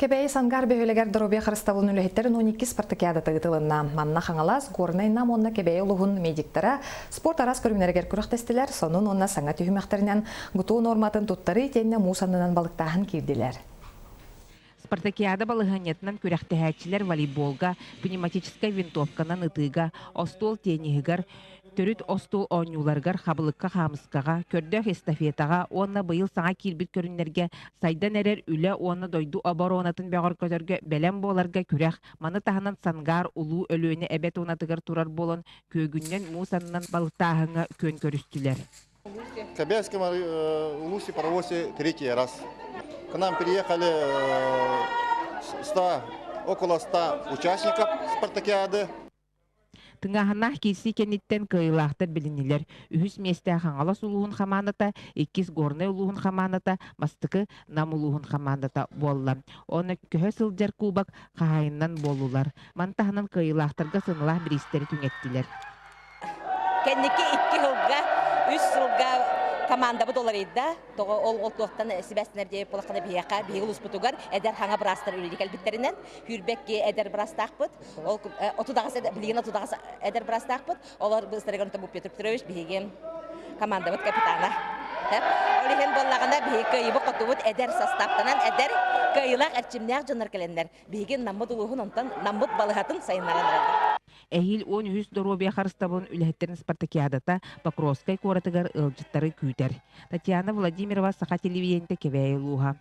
Кэбээйи Сангаар бөһүөлэгэр доруобуйа харыстабылын үлэһиттэрин 12 спартакиадата ыытылынна. Манна Хаҥалас, Горнай, Нам уонна Кэбээйи улууһун медиктара спорт араас көрүҥнэригэр күрэхтэстилэр, сонун уонна саҥа түһүмэхтэринэн ГТО нуорматын туттарыы итиэннэ муус аннынан балыктааһын киирдилэр. Спартакиада балаһыанньатынан күрэхтэһээччилэр волейболга, пневматическай винтовканан ытыыга, остуол тенниһыгар, төрүт остуол оонньууларыгар хабылыкка-хаамыскаҕа, көрдөөх эстафетаҕа уонна быйыл саҥа киирбит көрүҥнэргэ сайдан эрэр үлэ уонна дойду оборуонатын бөҕөргөтөргө бэлэм буоларга күрэх, маны таһынан Сангаар Улуу Өлүөнэ эбэ туонатыгар турар буолан күөгүннэн муус аннынан балыктааһыҥҥа күөн көрүстүлэр. Кабельском улусе проводится третий раз. К нам приехали 100, около 100 участников спартакиады. Тыҥааһыннаах киирсии кэнниттэн кыайыылаахтар билиннилэр. Үһүс миэстэ Хаҥалас улууһун хамаандата, иккис Горнай улууһун хамаандата, бастакы Нам улууһун хамаандата буолла. Онно көһө сылдьар кубок хаһаайынынан буоллулар. Маны таһынан кыайыылаахтарга сыаналаах бириистэри түҥэттилэр. Кэнники икки сылга, үс сылга командабыт уларыйда. Тоҕо ол ол туохтан сибээстэнэр диэбит буоллаххына биһиэхэ биһиги улууспутугар эдэр хаҥа быраастар үлэлии кэлбиттэринэн сүүрбэкки эдэр быраастаахпыт. Ол отудаҕас билигин отудаҕас эдэр быраастаахпыт. Олор быыстарыгар бу Петр Петрович биһиги командабыт капитана. Ол иһин буоллаҕына биһиги кыайыбыт хотубут эдэр састааптанан эдэр кыайыылаах эрчимнээх дьоннор кэлэннэр биһиги Наммыт улууһун онтон Наммыт балыһатын сайыннаран эрэллэр. Эһиил 13 доруобуйа харыстабылын үлэһиттэрин спартакиадата Покровскай куоратыгар ыалдьыттары күүтэр. Татьяна Владимирова, Саха телевидениетэ Кэбээйи улууһа.